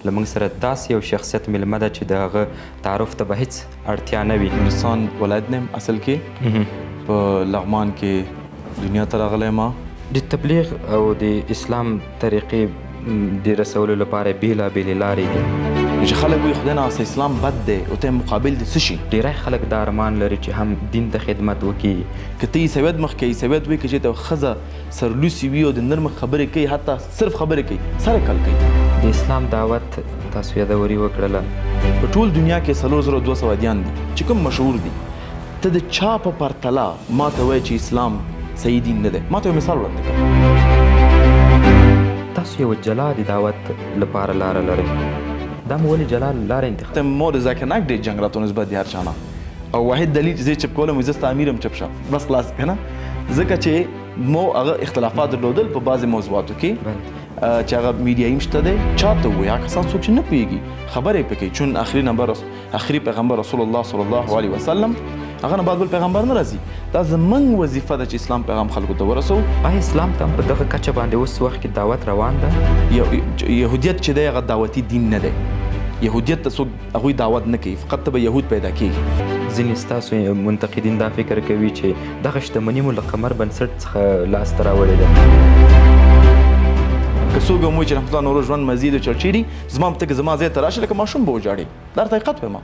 له موږ سره داسې یو شخصیت میلمه ده چې د هغه تعارف ته به هیڅ اړتیا نه وي. نورستان ولایت نه یم، اصل کې په لغمان کې دنیا ته راغلی ما. د تبلیغ او د اسلام طریقې د رسولو لپاره بېلابېلې لارې دي. چې خلک وایي خدای نه اسلام بد دی او ته مقابل دې څه شي. ډیری خلک دا ارمان لري چې هم دین ته خدمت وکړي. که ته عیسویت مخ کې عیسویت وایي، که چېرته ښځه سرلوسي وي او د نر مخ خبرې کوي، حتی صرف خبرې کوي، سر یې کل کوي. د اسلام دعوت تاسو یادوري وکړله. په ټول دنیا کې 4200 ادیان دي چې کوم مشهور دي. ته د چا په پرتله ما ته وایي چې اسلام صحیح دین نه دی؟ ما ته یو مثال وړاندې کړه. تاسو یو جلا د دعوت لپاره لاره لرئ، دا مو ولې جلا لاره انتخاب؟ ته مور ذاکر نایک ډېر جنګ راتو نسبت دی هر چا نه، او واحد دلیل چې زه چپ کولم زه ستا امیر یم، چپ شه بس خلاص که نه، ځکه چې مو هغه اختلافات درلودل په بعضې موضوعاتو کې چې هغه میډیایي هم شته دی. چا ته ووایي؟ هغه کسان څوک چې نه پوهېږي خبرې پې کوي. چون اخري نمبر اخري پیغمبر رسول الله صلی الله علیه وسلم، هغه نه بعد بل پیغمبر نه راځي. دا زمونږ وظیفه ده چې اسلام پیغام خلکو ته ورسوو. آیا اسلام ته هم په دغه کچه باندې اوس وخت کې دعوت روان ده؟ یهودیت چې دی هغه دعوتي دین نه دی. یهودیت ته څوک هغوی دعوت نه کوي، فقط ته به یهود پیدا کېږي. ځینې ستاسو منتقدین دا فکر کوي چې دغه شتمني مو له قمر بنسټ څخه لاسته راوړې ده. که څوک هم وایي چې رحمت الله نورو ژوند مزید او چړچېړي، زما په ته کې زما ځای ته راشي لکه ماشوم به وژاړي، دا حقیقت وایم.